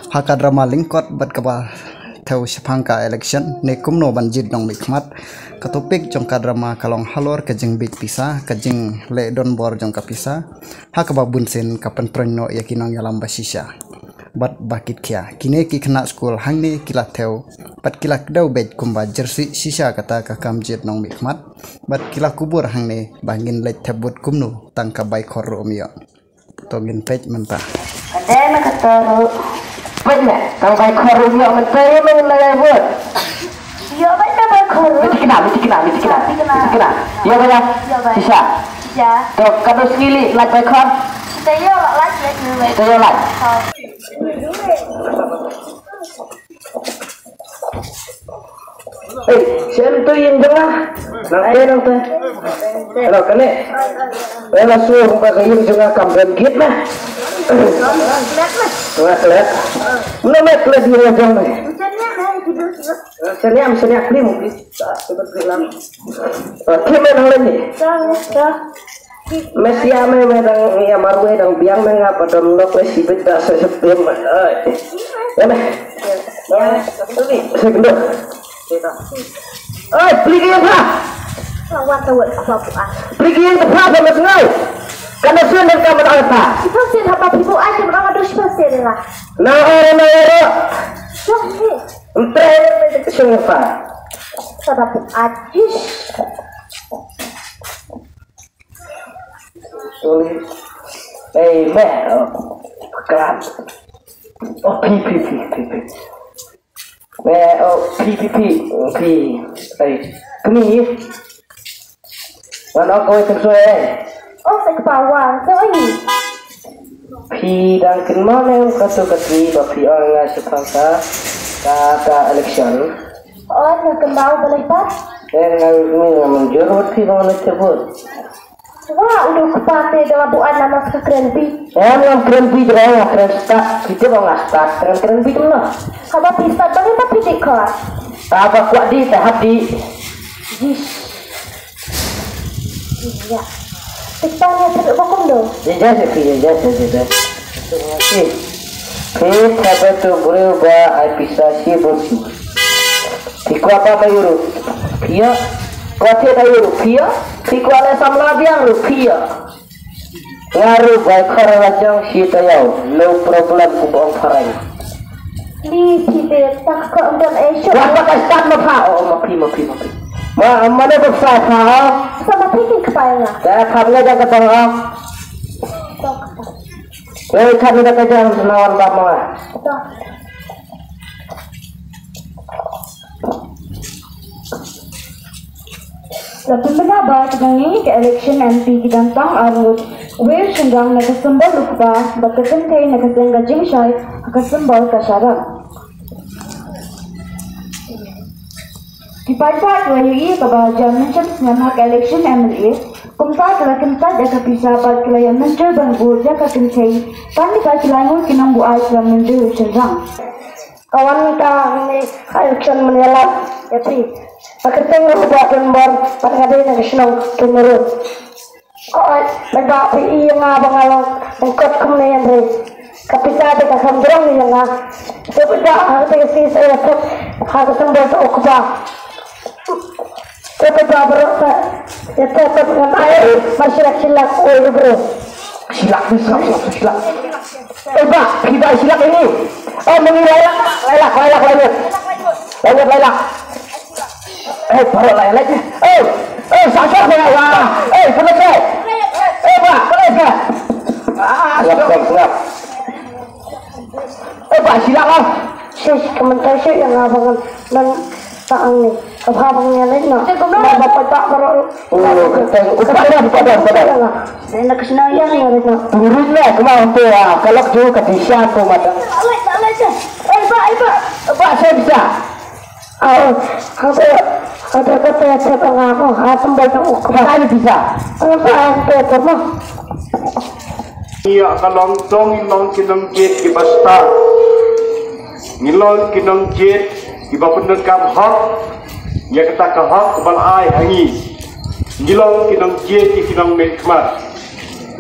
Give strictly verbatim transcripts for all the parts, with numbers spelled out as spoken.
Ha ka drama lyngkot bad kaba thew shaphang ka election ne kumno ban jied nongmihkhmat, ka topic jong ka drama ka long halor ka jingbiej pisa, ka jingleh donbor jong ka pisa, ha kaba bunsien ka pyntroiñ noh ïa ki nongïalam ba shisha bad ba kitkhia. Kine ki khynnah skul hangne ki la thew bad ki la kdew beit kumba jersey shisha, kata ka kam jied nongmihkhmat, bad ki la kubur hangne ba ngin leit thep vote kumno tang ka bai khor ruh um ïoh. To ngin peit mynta. Ka dei na ka to ruh. Peit ne, tang bai khor ruh ïoh mynta ïa men la ïa vote. Ïoh bai ka bai khor ruh. Mesti kena, mesti kena, mesti kena. Mesti kena. Mesti kena. Ïoh bai. Ïoh bai. Shisha. Shisha. To ka dos kili lait bai khor. Kita ïoh lait, lait ïoh bai. Kita ïoh lait. Ha. Ei, shen tu ïing jong nga. Nang te, nang te. Hello, kane. Hello, su, ka ka ïing jong nga kam rem git na. Nga klet. Mano me klet ïing jong me? Shen ïam, shen ïam, please, please. Ah, shen ïam. Ah, kim me nang leni. Me sia me, me dang ïa marwei dang biang me nga pat dang lok me sibit da sa septem. Ai. Ya me. Sibit. Ai, pligi ïa pha. Lawan tawet kpa buat. Pligi ïa pha ba me tengau. Kan da sien dan ka me dang pha. Sipha sien haba phi buat kan dang adu sipha sien lah. Na ora na ora. Jom ni. Empreh me sien pha. Sada buat. Ish. Sorry. Ei, me. Oh, klam. Oh, phi, phi, phi, phi, phi. Me, oh, phi, phi, phi. Phi. Ei. Kmi. Wan ok, oi, tuk soi, ei. Oh, sa kpa wan. Sa oi. Phi dang kynmaw ne ka tu ka ti ba phi ong nga shaphang ka, ka, ka election. Oh, nga kynmaw balei pat? Eh, nga, nga, nga mynjur wat phi ba nga na tebut. Wa, u dei u kpa te da la buan namar ka kren bit. Em, ngam kren bit, nga kren start. Phi tip ba nga start, kren, kren bit mo. Haba phi start, balei ba phi dih khot? Haba kwah dih, te hap dih. Ish. Iya. Te kpa ne, te ba kumno? Iya, iya, iya, iya, iya, iya. Phi thep ïa uto u briew ba ai pisa shibun shi. Phi kwah ba ma ïoh ruh phi ïoh. Kwah thied ba ïoh ruh phi ïoh. Phi kwah leh samla biang ruh phi ïoh. Nga ruh bai khar la jong shi taïew. No problem, kumba ong phareng. Ni phi te tak ko ong don eh shu. Wah, ba ka start ma pha. Oh, ma phi, ma phi, ma phi. Ma, ma ne ba sa pha. Sa ma phi kin kpai nga. Da pha nga jang ka tong. Tok. Wei, khat ni da ka jang senawan bap ma. Tok. La pynbna ba ki dang ïeng ka election M P ki dang tang arngut. Wei shynrang na ka symbol u kpa, bad ka kynthei na ka seng ka jingshai, ha ka symbol ka sharak. Ki paidbah ki la ïohi kaba jan mynshem snem ha ka election M L A, kumta ki la kyntait ïa ka pisa bad ki la ïa mynjur ban vote ïa ka kynthei. Tang kita ki laingut ki nongbuaid ki la mynjur shynrang. Ka wan mynta hangne ha election ban ïalap ïa phi. Ka kyrteng ruh Bah Donbor bad nga dei na ka shnong Kynrut. Ko oi, mynba phi i ïa nga ba nga long lyngkot kumne hynrei ka pisa te ka kham jrong ïa nga. Te mynba ha kata ka sngi sa ïathuh ha ka symbol jong u kpa. Te mynba baroh sa ïathuh ngan ai mar shilak shilak, oi ruh bro. Shilak ni, shilak, shilak, shilak. Eh, bah, phi bah shilak ini. Eh, mengi lailak, lailak, lailak, lailak. Lailak, lailak. Eh, baroh lailak. Eh, eh, sakit bah, wah. Eh, pernah saya. Eh, bah, pernah saya. Ah, siap, siap, siap. Eh, bah, shilak lah. Shish, ka mynta shu ïa nga ba ngan nang ta ang ni. Ka bha ba ngan ïa leit noh. Te kumno? Ba, ba, ba, ba, ba, oh, ka teng. Oh, padan, padan, padan. Ïa nga. Ïa nga ka shnong ïa nga leit noh. Turun leh, kumno tu, ah, ka lok ju ka disha tu mata. Leit, leit, leit. Eh, bah, eh, bah. Bah, saya bisa. Oh, hangta, hangta ka te, te ba nga mo, ha, sembal ta uk, bah. Saya bisa. Hangta, hangta, te mo. Ïa ka long tong, ngi long ki nongjied kiba stad. Ngi long ki nongjied kiba pyndonkam hok ïa kata ka hok ba la ai ha ngi. Ngi long ki nongjied ïa ki nongmihkhmat.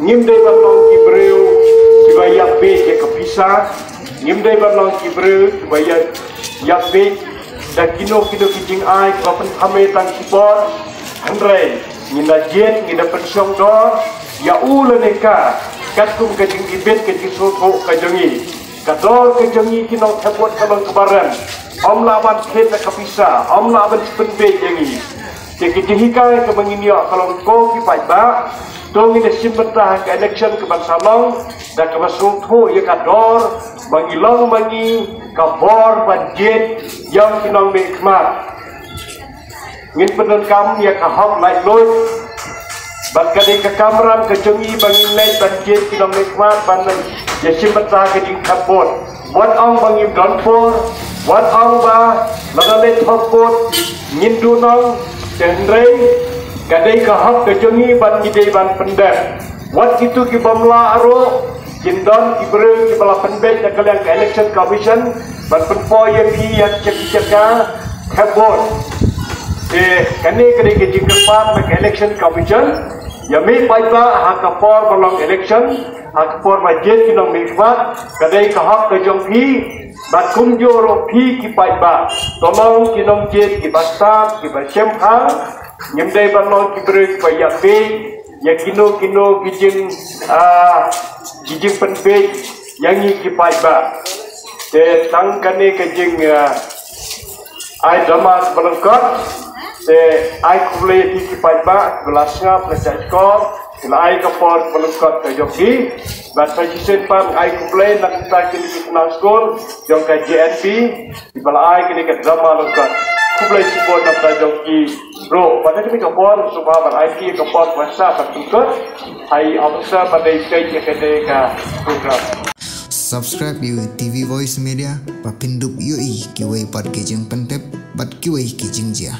Ngim dei ban long ki briew kiba ïap beit ïa ka pisa. Ngim dei ban long ki briew kiba ïa ïa peit da kino kino ki jingai kiba pynthame tang ki por. Hynrei ngin da jied, ngin da pynshong dor ïa u lane ka, katkum ka jingibit ka jingsngewthuh ka jong ngi. Ka dor ka jong ngi ki nongthep vote ka long kaba rem. Ym lah ban thied da ka pisa, ym lah ban pynbeit ïa ngi. Te ki jinghikai kaba ngin ïoh ka long, ko ki paidbah, to ngin ïa shim bynta ha ka election kaban sa long da kaba sngewthuh ïa ka dor ba ngi long ma ngi ka bor ban jied ïa ki nongmihkhmat. Ngin pyndonkam ïa ka hok laitluid. Bad ka dei ka kamram ka jong ngi ba ngin leit ban jied ki nongmihkhmat ban ïa shim bynta ka jingthep vote. Wat ong ba ngim don por, wat ong ba lada leit thok vote ngin duh nong, te hynrei ka dei ka hok ka jong ngi bad ngi dei ban pyndep. Wat kito ki bym lah ruh, kin don ki briew kiba la pynbeit na ka liang ka Election Commission ban pynpoi ïa phi ïa ka jaka thep vote. Te kane ka dei ka jingkyrpad na ka Election Commission ïa me paidbah, ha ka por ba long election, ha ka por ba jied ki nongmihkhmat, ka dei ka hok ka jong phi. Bad kumjuh ruh phi ki paidbah, to long ki nongjied kiba stad, kiba shemphang. Ngim dei ban long ki briew kiba ïa peit ïa kino kino ki jing, ah, ki jingpynbeit ïa ngi ki paidbah. Te tang kane ka jing, ah, ai drama kaba lyngkot. Te ai khublei ïa ki paidbah kiba la sngap, la shah shkor, ki la ai ka por kaba lyngkot ka jong ki. Bad sa shisien pat ai khublei na ka bynta kine ki khynnah skul jong ka J N B kiba la ai kine ki drama lyngkot. Khublei shibun na ka bynta jong ki ruh. Bad ha kane ka por sngewbha ban ai ki ka por kaba sah ban lyngkot. Ai officer ba dei peit ïa kane ka program. Subscribe ïa u T V Voice Media ba phin dup ïohi kiwei pat ki jingpyntip bad kiwei ki jingjia.